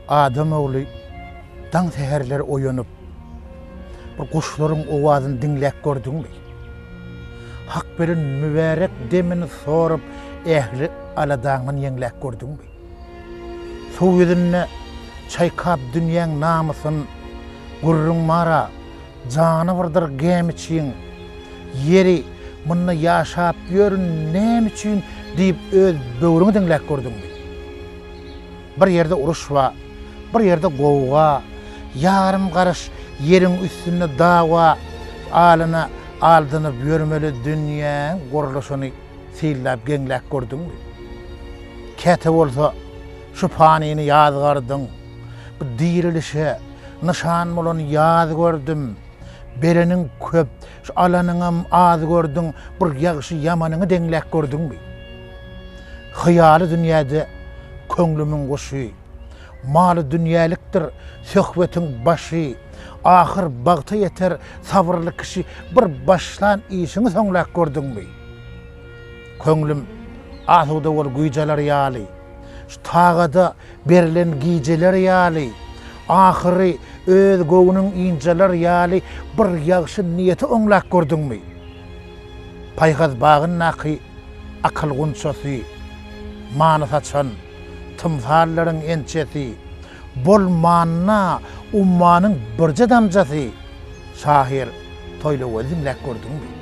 Adam ogly daň säherler oýanyp, bir guşlaryň owazyny diňläp gördüňmi? Hak beren mübärek demini sorup, ähli aladaňdan ýeňläp gördüňmi? Suw ýüzünde çaýkap dünýäň namysyn, gürrüň bar-a, jany birdir gämiçiň. Ýeri, munda ýaşap ýörün näme üçin diýip öz böwrüňi diňläp gördüňmi? Bir ýerde uruş bar, bir ýerde gowga, ýarym garyş ýeriň üstünde dawa, alyna aldanyp ýörmeli dünýäň gurluşyny synlap geňläp gördüňmi? Käte bolsa şu panyny ýazgardyň, bu dirilişe nyşan bolan ýaz gördüm, bereniň köp, şu alanyňam az gördüň, bir ýagşy ýamanyňy deňläp gördüňmi? Hyýaly dünýäde köňlümiň guşy, Maly dünýälikdir söhbetiň başy, Ahyr bagta ýeter sabyrly kişi, Bir başlan işiňi soňlap gördüňmi? Köňlüm asuda bol güýç alar ýaly, Şu tagada berlen gijeler ýaly, Ahyry öz göwnüň ynjalar ýaly, Bir ýagşy niýeti oňlap gördüňmi? Paýhas bagyndaky akyl gunçasy, many saçan tymsallaryň ençesi, bolmanda ummanyň birje damjasy, şahyr Toýlygözi diňläp gördüňmi?